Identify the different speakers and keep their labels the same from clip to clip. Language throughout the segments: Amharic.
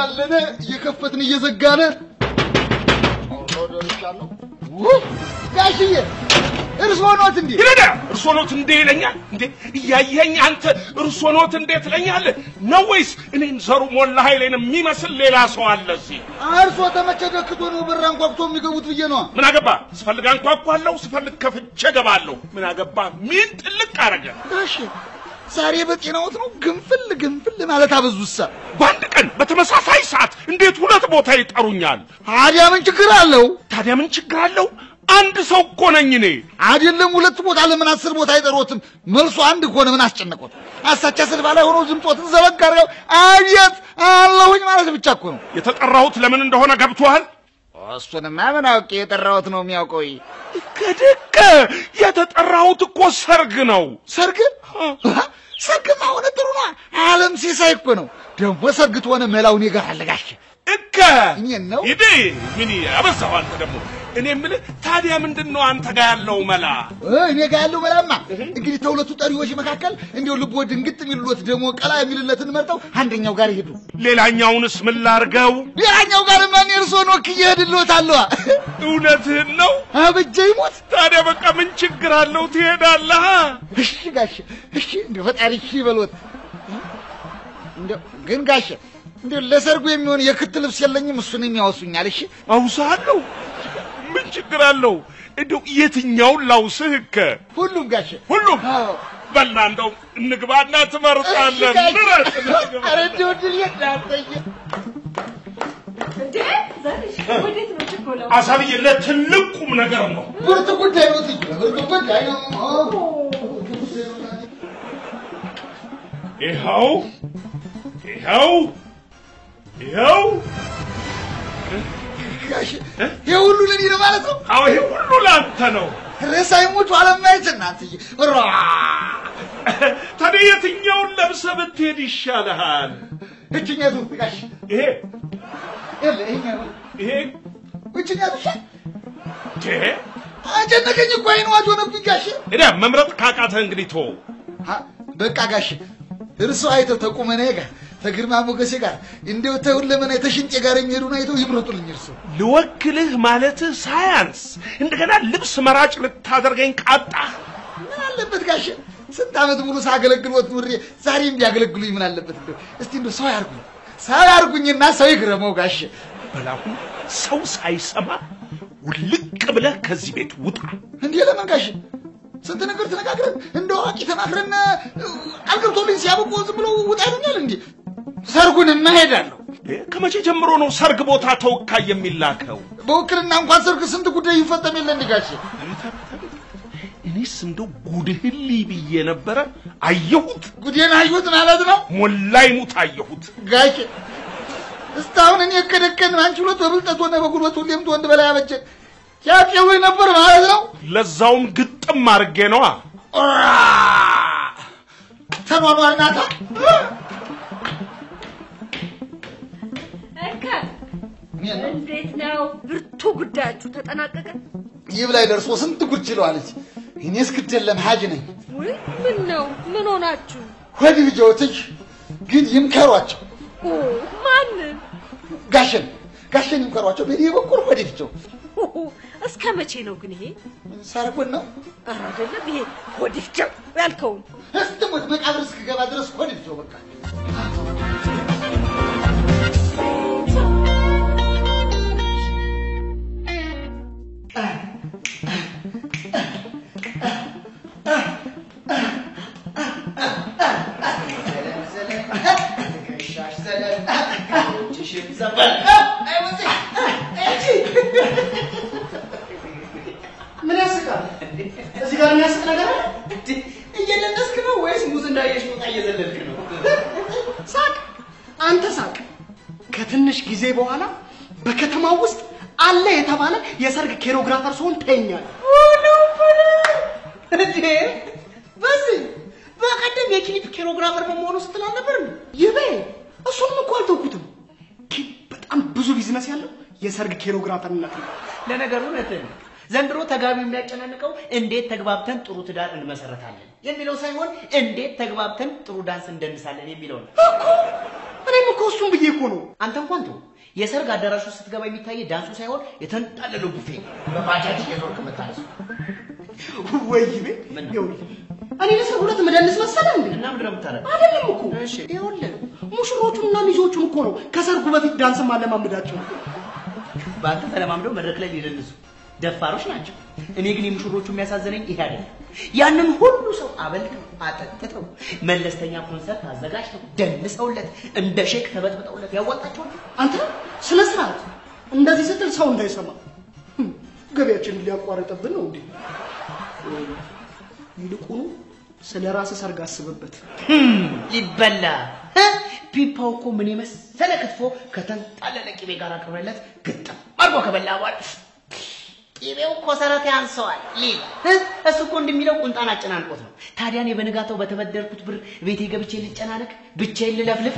Speaker 1: እንዳለነ እየከፈትን እየዘጋነ ኦሮዶልቻለሁ። ጋሽዬ እርሶ ኖት እንዴ?
Speaker 2: ይለዳ እርሶ ኖት እንዴ ይለኛል እንዴ? እያየኸኝ አንተ እርሶ ኖት እንዴ ትለኛለህ ነው ወይስ እኔን ዘሩ ሞላ ኃይሌን የሚመስል ሌላ ሰው አለ እዚህ?
Speaker 1: እርሶ ተመቸ ደክቶ ነው በር አንኳኩቶ የሚገቡት ብዬ ነው።
Speaker 2: ምን አገባ? ስፈልግ አንኳኳለሁ፣ ስፈልግ ከፍቼ እገባለሁ። ምን አገባ? ምን ጥልቅ አረገ?
Speaker 1: ጋሼ ዛሬ በጤናዎት ነው ግንፍል ግንፍል ማለት አበዙሳ።
Speaker 2: በአንድ ቀን በተመሳሳይ ሰዓት እንዴት ሁለት ቦታ ይጠሩኛል?
Speaker 1: ታዲያ ምን ችግር አለው?
Speaker 2: ታዲያ ምን ችግር አለው? አንድ ሰው እኮ ነኝ እኔ።
Speaker 1: አይደለም ሁለት ቦታ ለምን 10 ቦታ አይጠሩትም? መልሱ አንድ ከሆነ ምን አስጨነቆት? አሳቻ ስልባ ላይ ሆኖ ዝምጦትን ዘበግ አድርገው አቤት አለሁኝ ማለት ብቻ እኮ ነው።
Speaker 2: የተጠራሁት ለምን እንደሆነ ገብቶሃል?
Speaker 1: እሱንማ ምን አውቄ፣ የጠራሁት ነው የሚያውቀው።
Speaker 2: ከደቀ የተጠራሁት እኮ ሰርግ ነው።
Speaker 1: ሰርግ? ሰርግማ ሆነ ጥሩ ነው። ዓለም ሲሳይ እኮ ነው። ደግሞ ሰርግ ትሆነ መላው እኔ ጋር አለ ጋሼ።
Speaker 2: እከ
Speaker 1: እኔን ነው
Speaker 2: ይዴ ምን አበዛው አንተ ደግሞ። እኔ የምልህ ታዲያ ምንድነው አንተ ጋር ያለው መላ?
Speaker 1: እኔ ጋር ያለው መላማ እንግዲህ ተሁለቱ ጠሪዎች መካከል እንደው ልቦ ድንግጥ የሚሉት ደግሞ ቀላ የሚልለትን መርጠው አንደኛው ጋር ይሄዱ።
Speaker 2: ሌላኛውንስ ምን ላድርገው?
Speaker 1: ሌላኛው ጋር ማን እርሶን ወክዬ እሄድልዎታለሁ።
Speaker 2: እውነትህን ነው?
Speaker 1: አበጀ ይሞት።
Speaker 2: ታዲያ በቃ ምን ችግር አለው? ትሄዳለህ።
Speaker 1: እሺ ጋሼ፣ እሺ እንደው ፈጣሪ እሺ ይበልዎት። እንደው ግን ጋሼ እንደው ለሰርጉ የሚሆን የክት ልብስ የለኝም፣ እሱን የሚያወሱኛል። እሺ
Speaker 2: አውሳለሁ። ምን ችግር አለው? እንደው የትኛውን ላውስህ? እከ
Speaker 1: ሁሉም ጋሼ፣
Speaker 2: ሁሉም። በላ እንደው እንግባና ትመርጣለህ። ምረጥ።
Speaker 1: ኧረ እንደው ድል የዳርተኝ
Speaker 3: እንዴ ዘርሽ ወዴት ነው ችኮላው?
Speaker 2: አሳብዬ ለትልቅ ቁም ነገር ነው።
Speaker 1: ብርቱ ጉዳይ ነው። ብርቱ ጉዳይ ነው።
Speaker 2: ይኸው ይኸው ይኸው
Speaker 1: ጋሼ፣ ይሄ ሁሉ ለኔ ነው ማለት ነው?
Speaker 2: አዎ ይሄ ሁሉ ላንተ ነው።
Speaker 1: ሬሳ ይሙት አለማየት እናንተዬ። ራ
Speaker 2: ታዲያ የትኛውን ለብሰህ ብትሄድ ይሻልሃል?
Speaker 1: እችኛቱ ጋሼ።
Speaker 2: ይሄ
Speaker 1: ይሄኛው
Speaker 2: ይሄ
Speaker 1: እችኛቱ እሺ።
Speaker 2: ዴ
Speaker 1: አጨነቀኝ እኮ አይኑ አጆነብኝ ጋሼ።
Speaker 2: እዳ መምረጥ ካቃተህ እንግዲህ ተወው።
Speaker 1: በቃ ጋሼ እርሶ አይተው ተቁመናዬ ጋር ተግርማ ሞገሴ ጋር እንደው ተሁለመና ተሽንጤ ጋር የሚሄዱን አይተው ይምረጡልኝ። እርሶ
Speaker 2: ልወክልህ ማለትህ ሳያንስ እንደገና ልብስ መራጭ ልታደርገኝ ቃጣህ።
Speaker 1: ምን አለበት ጋሼ፣ ስንት ዓመት ሙሉ ሳገለግልዎት ኑሬ ዛሬም ቢያገለግሉኝ ምን አለበት? እንደው እስቲ እንደው ሰው ያርጉኝ፣ ሰው ያርጉኝና ሰው ይግረመው ጋሼ።
Speaker 2: በላሁን ሰው ሳይሰማ ውልቅ ብለህ ከዚህ ቤት ውጣ።
Speaker 1: እንዴ ለምን ጋሼ? ስንት ነገር ተነጋግረን እንደው አዋቂ ተማክረን ቃል ገብቶልኝ ሲያበቁ ዝም ብሎ ውጣ ይሉኛል እንዴ? ሰርጉንማ እሄዳለሁ።
Speaker 2: ከመቼ ጀምሮ ነው ሰርግ ቦታ ተወካይ የሚላከው?
Speaker 1: በውክልና እንኳን ሰርግ ስንት ጉዳይ ይፈጸም የለ እንዴ ጋሼ?
Speaker 2: እኔስ እንደው ጉድህን ልይ ብዬ ነበረ። አየሁት።
Speaker 1: ጉዴን አየሁት ማለት ነው?
Speaker 2: ሞላ ይሙት አየሁት
Speaker 1: ጋሼ። እስካሁን እኔ ከደከን አንቺ ሁለት በብልጠት ሆነ በጉልበት ሁሌም ትወንድ በላይ አበጀን ያጤውኝ ነበር ማለት ነው።
Speaker 2: ለዛውም ግጥም አድርጌ ነዋ።
Speaker 1: ተኗኗርናታ
Speaker 3: እንዴት ነው ብርቱ ጉዳያችሁ ተጠናቀቀ?
Speaker 1: ይብላይ ደርሶ ስንት ጉድ ችለዋለች። እኔስ ግድ የለም ሀጅ ነኝ።
Speaker 3: ውይ ምን ነው ምን ሆናችሁ?
Speaker 1: ሆድ ልጆትሽ ግን ይምከሯቸው።
Speaker 3: ማንን?
Speaker 1: ጋሸን ጋሸን ይምከሯቸው። በእኔ በኩል ሆድ ልጆ
Speaker 3: እስከ መቼ ነው ግን ይሄ?
Speaker 1: ሰርጉን ነው?
Speaker 3: ኧረ አይደለም፣ ይሄ ሆድ ይፍጀው ያልከውን
Speaker 1: እስክሞት መቃብር እስክገባ ድረስ ሆድ ይፍጀው በቃ።
Speaker 4: ምን ያስቃል? እዚህ ጋር የሚያስቅ ነገር አለ?
Speaker 5: እየደነስክ ነው ወይስ ሙዝ እንዳየሽ ሞጣ እየዘለልክ ነው?
Speaker 4: ሳቅ፣ አንተ ሳቅ። ከትንሽ ጊዜ በኋላ በከተማው ውስጥ አለ የተባለ የሰርግ choreographer ስሆን ታየኛለህ።
Speaker 5: እንዴ በዚህ በቀደም የክሊፕ choreographer በመሆኑ ስትል አልነበር እንዴ?
Speaker 4: ይበ እሱንም እኮ አልተውኩትም። ግን በጣም ብዙ ቢዝነስ ያለው የሰርግ choreographer ነት ነው።
Speaker 5: ለነገሩ እውነትህን ነው። ዘንድሮ ተጋቢው የሚያጨናንቀው እንዴት ተግባብተን ጥሩ ትዳር እንመሰረታለን የሚለው ሳይሆን እንዴት ተግባብተን ጥሩ ዳንስ እንደንሳለን የሚለው ነው
Speaker 4: እኮ። እኔም እኮ እኮ እሱን ብዬ እኮ ነው።
Speaker 5: አንተ እንኳን ተው፣ የሰርግ አዳራሹ ስትገባ የሚታይ ዳንሱ ሳይሆን የተንጣለለው ቡፌ በባጃጅ እየዞርክ የምታነሱ።
Speaker 4: ወይ ይቤ ይኸውልህ፣ እኔ ለሰርጉ ዕለት መደንስ መሰለህ እንዴ?
Speaker 5: እና ምንድን ነው የምታደርገው?
Speaker 4: አይደለም እኮ። ይኸውልህ ሙሽሮቹንና ሚዜዎቹን እኮ ነው ከሰርጉ በፊት ዳንስ ማለማመዳቸው።
Speaker 5: በአንተ ተለማምደው መድረክ ላይ ሊደንሱ ደፋሮች ናቸው። እኔ ግን የሙሽሮቹ የሚያሳዝነኝ ይሄ አይደለም። ያንን ሁሉ ሰው አበልተው አጠጥተው መለስተኛ ኮንሰርት አዘጋጅተው ደንሰውለት እንደ ሼክ ተበጥብጠውለት ያዋጣቸዋል።
Speaker 4: አንተ ስነ ስርዓት እንደዚህ ስትል ሰው እንዳይሰማ ገበያችንን ሊያቋርጥብን ነው እንዴ? ይልቁኑ ስለ ራስህ ሰርግ አስብበት።
Speaker 5: ሊበላ ፒፓው እኮ ምን የመሰለ ክትፎ ከተንጣለለ ቅቤ ጋር አቅርበለት ግጥም አድርጎ ከበላ በኋላ ቅቤው ኮሰረት ያንሰዋል ሊል እሱ እኮ እንደሚለው ቁንጣን አጨናንቆት ነው። ታዲያ እኔ በንጋታው በተበደርኩት ብር ቤቴ ገብቼ ልጨናነቅ ብቻዬን ልለፍልፍ?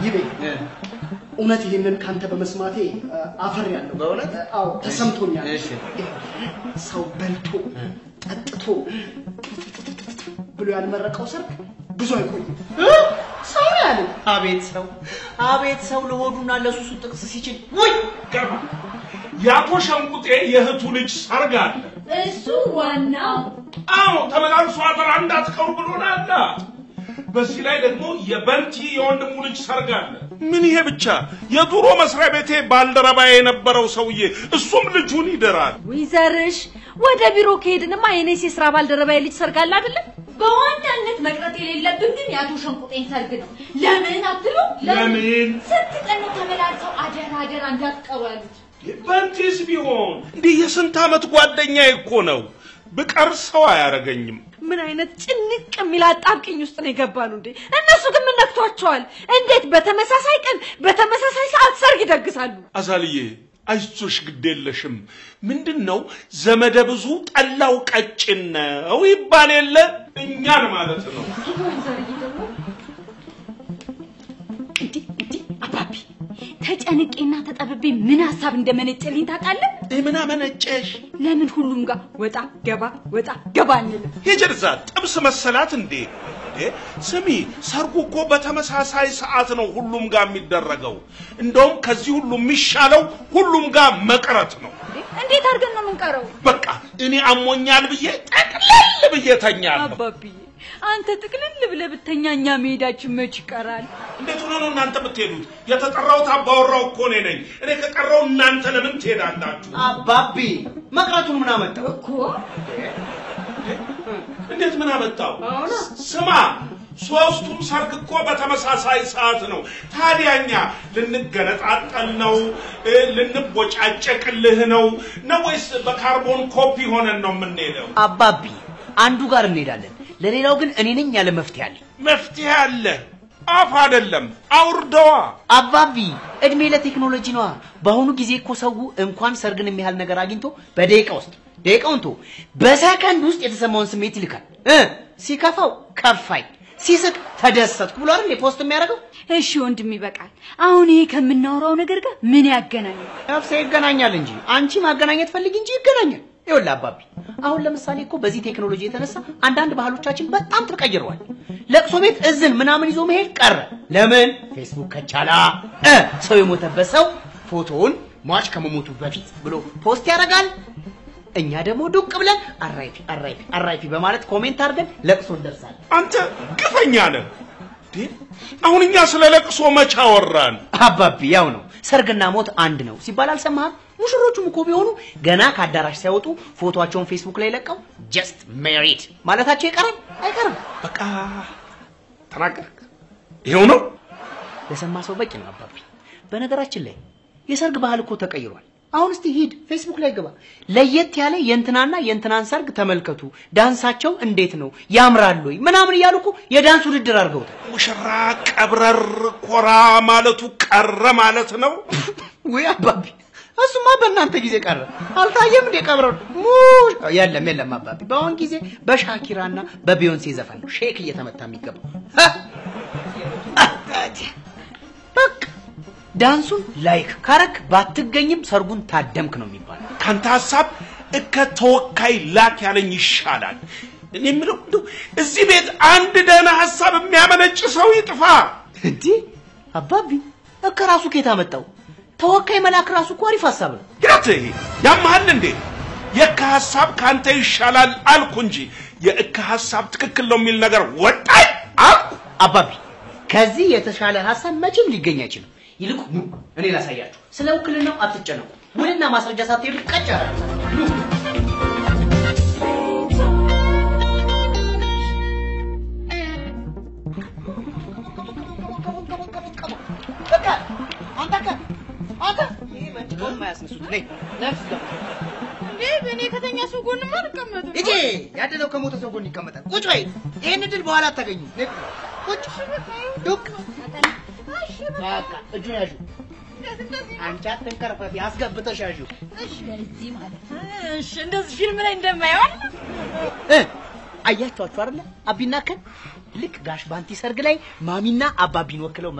Speaker 4: ይቤ እውነት ይህንን ካንተ በመስማቴ አፈር ያለው
Speaker 5: በእውነት?
Speaker 4: አዎ ተሰምቶኛል። ሰው በልቶ ጠጥቶ ብሎ ያልመረቀው ሰርግ ብዙ አይቆይም። ሰው ነው ያለው።
Speaker 5: አቤት ሰው፣ አቤት ሰው ለሆዱና ለሱሱ ጥቅስ ሲችል ውይ
Speaker 2: ገባ። የአቶ ሸንቁጤ የእህቱ ልጅ ሰርግ አለ።
Speaker 6: እሱ ዋናው።
Speaker 2: አዎ ተመላልሶ አደራ እንዳትቀሩ ብሎናል። በዚህ ላይ ደግሞ የበንቲ የወንድሙ ልጅ ሰርግ አለ። ምን ይሄ ብቻ፣ የድሮ መስሪያ ቤቴ ባልደረባዬ የነበረው ሰውዬ እሱም ልጁን ይድራል።
Speaker 3: ወይዘርሽ ወደ ቢሮ ከሄድንማ የኔስ የስራ ባልደረባዬ ልጅ ሰርግ አለ አይደለም?
Speaker 6: በዋናነት መቅረት የሌለብን ግን የአቶ ሸንቁጤን ሰርግ ነው። ለምን አትሉ?
Speaker 2: ለምን?
Speaker 6: ስንት ቀን ነው ተመላልሰው አደራ አደራ እንዳትቀሩ ያሉት?
Speaker 2: በንቲስ ቢሆን እንዲህ የስንት ዓመት ጓደኛዬ እኮ ነው። ብቀር ሰው አያረገኝም።
Speaker 3: ምን አይነት ጭንቅ የሚል አጣብቂኝ ውስጥ ነው የገባነው እንዴ? እነሱ ግን ምን ነክቷቸዋል? እንዴት በተመሳሳይ ቀን በተመሳሳይ ሰዓት ሰርግ ይደግሳሉ?
Speaker 2: አዛልዬ አይዞሽ፣ ግድ የለሽም። ምንድነው ዘመደ ብዙ ጠላው ቀጭን ነው ይባል የለ እኛን ማለት ነው።
Speaker 3: ዘርዬ ደግሞ
Speaker 6: እንዴ እንዴ አባቢ ተጨንቄና ተጠብቤ ምን ሀሳብ እንደመነጨልኝ ታውቃለህ?
Speaker 2: ምን አመነጨሽ?
Speaker 6: ለምን ሁሉም ጋር ወጣ ገባ ወጣ ገባ አንልም?
Speaker 2: የጀርዛ ጥብስ መሰላት እንዴ? ስሚ፣ ሰርጉ እኮ በተመሳሳይ ሰዓት ነው ሁሉም ጋር የሚደረገው። እንደውም ከዚህ ሁሉ የሚሻለው ሁሉም ጋር መቅረት ነው።
Speaker 6: እንዴት አድርገን ነው የምንቀረው?
Speaker 2: በቃ እኔ አሞኛል ብዬ ጠቅልል ብዬ ተኛለሁ።
Speaker 6: አባብዬ አንተ ጥቅልል ብለህ ብተኛ እኛ መሄዳችን መች ይቀራል?
Speaker 2: እንዴት ሆኖ ነው እናንተ የምትሄዱት? የተጠራሁት አባወራው እኮ እኔ ነኝ። እኔ ከቀረው እናንተ ለምን ትሄዳላችሁ?
Speaker 5: አባቢ መቅረቱን ምን አመጣው
Speaker 6: እኮ?
Speaker 2: እንዴት ምን አመጣው? ስማ፣ ሶስቱም ሰርግ እኮ በተመሳሳይ ሰዓት ነው። ታዲያ እኛ ልንገነጣጠል ነው? ልንቦጫጨቅልህ ነው ነው ወይስ በ carbon copy ሆነን ነው የምንሄደው?
Speaker 5: አባቢ አንዱ ጋር እንሄዳለን፣ ለሌላው ግን እኔ ነኝ ያለ መፍትሄ አለ።
Speaker 2: መፍትሄ አለ። አፍ አይደለም አውርደዋ።
Speaker 5: አባቢ እድሜ ለቴክኖሎጂ ነዋ። በአሁኑ ጊዜ እኮ ሰው እንኳን ሰርግን የሚያህል ነገር አግኝቶ በደቂቃ ውስጥ ደቂቃውን ተወው በሰከንድ ውስጥ የተሰማውን ስሜት ይልካል። ሲከፋው ከፋኝ፣ ሲስቅ ተደሰትኩ ብሎ አይደል post የሚያደርገው?
Speaker 6: እሺ ወንድም ይበቃል። አሁን ይሄ ከምናወራው ነገር ጋር ምን ያገናኛል?
Speaker 5: ነፍሴ ይገናኛል እንጂ አንቺ ማገናኘት ፈልጊ እንጂ ይገናኛል። ይኸውልህ አባቢ አሁን ለምሳሌ እኮ በዚህ ቴክኖሎጂ የተነሳ አንዳንድ ባህሎቻችን በጣም ተቀይረዋል። ለቅሶ ቤት እዝን ምናምን ይዞ መሄድ ቀረ። ለምን? ፌስቡክ ከቻላ ሰው የሞተበት ሰው ፎቶውን ሟች ከመሞቱ በፊት ብሎ post ያደርጋል። እኛ ደግሞ ዱቅ ብለን RIP RIP RIP በማለት comment አድርገን ለቅሶ እንደርሳለን።
Speaker 2: አንተ ግፈኛ ነህ። አሁን እኛ ስለ ለቅሶ መች አወራን?
Speaker 5: አባቢ ያው ነው፣ ሰርግና ሞት አንድ ነው ሲባል አልሰማህም? ሙሽሮቹም እኮ ቢሆኑ ገና ከአዳራሽ ሳይወጡ ፎቶአቸውን ፌስቡክ ላይ ለቀው just married ማለታቸው ይቀራል አይቀርም?
Speaker 2: በቃ ተናገርክ፣ ይሄው ነው።
Speaker 5: ለሰማ ሰው በቂ ነው አባቢ። በነገራችን ላይ የሰርግ ባህል እኮ ተቀይሯል። አሁን እስቲ ሂድ ፌስቡክ ላይ ግባ፣ ለየት ያለ የእንትናና የእንትናን ሰርግ ተመልከቱ፣ ዳንሳቸው እንዴት ነው ያምራል ወይ ምናምን እያሉ እኮ የዳንስ ውድድር አድርገውታል።
Speaker 2: ሙሽራ ቀብረር ኮራ ማለቱ ቀረ ማለት ነው።
Speaker 5: ወይ አባቢ እሱማ በእናንተ ጊዜ ቀረ። አልታየም እንዴ ቀብረር? የለም የለም አባቢ፣ በአሁን ጊዜ በሻኪራና በቢዮንሴ ዘፈን ነው ሼክ እየተመታ የሚገባው። በቃ ዳንሱን like ካረክ ባትገኝም ሰርጉን ታደምክ ነው የሚባለው።
Speaker 2: ካንተ ሐሳብ እከ ተወካይ ላክ ያለኝ ይሻላል። እኔ የምለው እንደው እዚህ ቤት አንድ ደህና ሐሳብ የሚያመነጭ ሰው ይጥፋ።
Speaker 5: እንዴ አባቢ እከ ራሱ ከየት አመጣው? ተወካይ መላክ ራሱ እኮ አሪፍ ሐሳብ ነው።
Speaker 2: ግራት ይሄ ያማሃል እንዴ? የእከ ሐሳብ ካንተ ይሻላል አልኩ እንጂ የእከ ሐሳብ ትክክል ነው የሚል ነገር ወጣኝ አልኩ።
Speaker 5: አባቢ ከዚህ የተሻለ ሐሳብ መቼም ሊገኝ አይችልም። ይልቁ ኑ እኔ ላሳያችሁ። ስለ ውክልናው አትጨነቁ። ውልና ማስረጃ ሳትሄዱ ቀጭ ያደርጋል። ኑ በቃ አንተ አንተ ይሄ መንጭቆን የማያስነሱት ነይ ነፍስ ገባ
Speaker 3: እንዴ እኔ ከተኛ ሰው ጎንማ አልቀመጥም።
Speaker 5: እጄ ያደለው ከሞተ ሰው ጎን ይቀመጣል። ቁጭ በይ። ይሄን እድል በኋላ አታገኙም። ነይ ቁጭ ዱቅ። በቃ እጁን ያዡ። አንቺ አትንከርፈፊ፣ አስገብተሽ ያዡ።
Speaker 6: በዚህ ማለት ነው።
Speaker 3: እሺ እንደዚህ ፊልም ላይ እንደማየው አይደል?
Speaker 5: አያችኋችሁ አይደለ? አቢና ከን ልክ ጋሽ ባንቲ ሰርግ ላይ ማሚና አባቢን ወክለው